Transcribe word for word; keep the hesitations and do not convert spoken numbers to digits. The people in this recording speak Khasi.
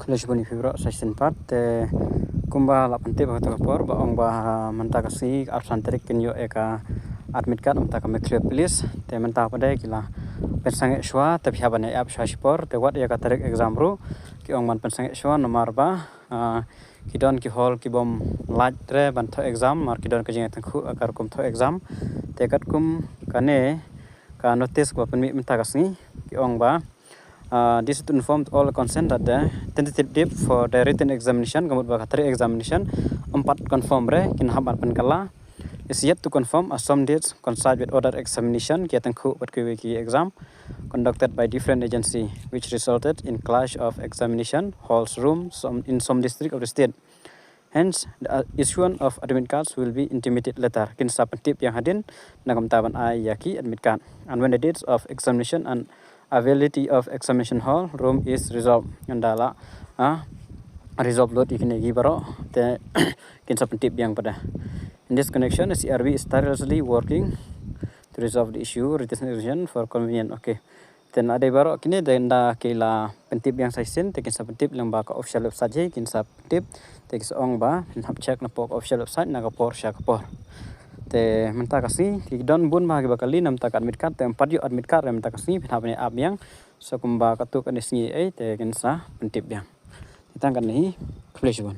Khublei shibun ïa phi baroh sa shisien pat. Te kumba la pyntip ha kata ka por ba ong ba mynta ka sngi arphew san tarik kin ïoh ïa ka admit card mynta ka Meghalaya Police. Te mynta pat de ki la pynsangeh shuwa te phi hap ban ïa ap shuwa shipor te wat ïa ka tarik exam ruh ki ong ban pynsangeh shuwa namar ba ah, ki don ki hall ki bym lait re ban thoh exam namar ki don ka jingïatyngkhuh ka rukom thoh exam. Te katkum kane ka notice ba pynmih mynta ka sngi ki ong ba Uh, this to inform all concerned that the tentative date for the written examination, ka mut ba ka tarik examination, ym pat confirm re, kin hap ban pynkylla, is yet to confirm as some dates coincide with other examination, ki ïatyngkhuh bad kiwei ki exam conducted by different agency, which resulted in clash of examination halls room some, in some district of the state. Hence, the uh, issuance of admit cards will be intimated later. Kin sa pyntip ïa nga hadien na ka bynta ban ai ïa ki admit card. And when the dates of examination and availability of examination hall room is resolved, ynda la ah, resolve lut ïa kine ki baroh te kin sa pyntip ïa nga pat de. In this connection, C R B is tirelessly working to resolve the issue, written examination for convenience. Okay. Te na dei baroh kine de ynda ki la pyntip ïa nga sa shisien te kin sa pyntip lyngba ka official website hi kin sa pyntip te ki sa ong ba phin hap check na ka official website na ka por sha ka por. Te mynta ka sngi ki don bun bha kiba kylli na ka bynta ka admit card te ym pat ïoh admit card re mynta ka sngi phin hap ban ïa ap biang. So kumba katto katne sngi ei te kin sa pyntip biang. Te tang katne hi, khublei shibun.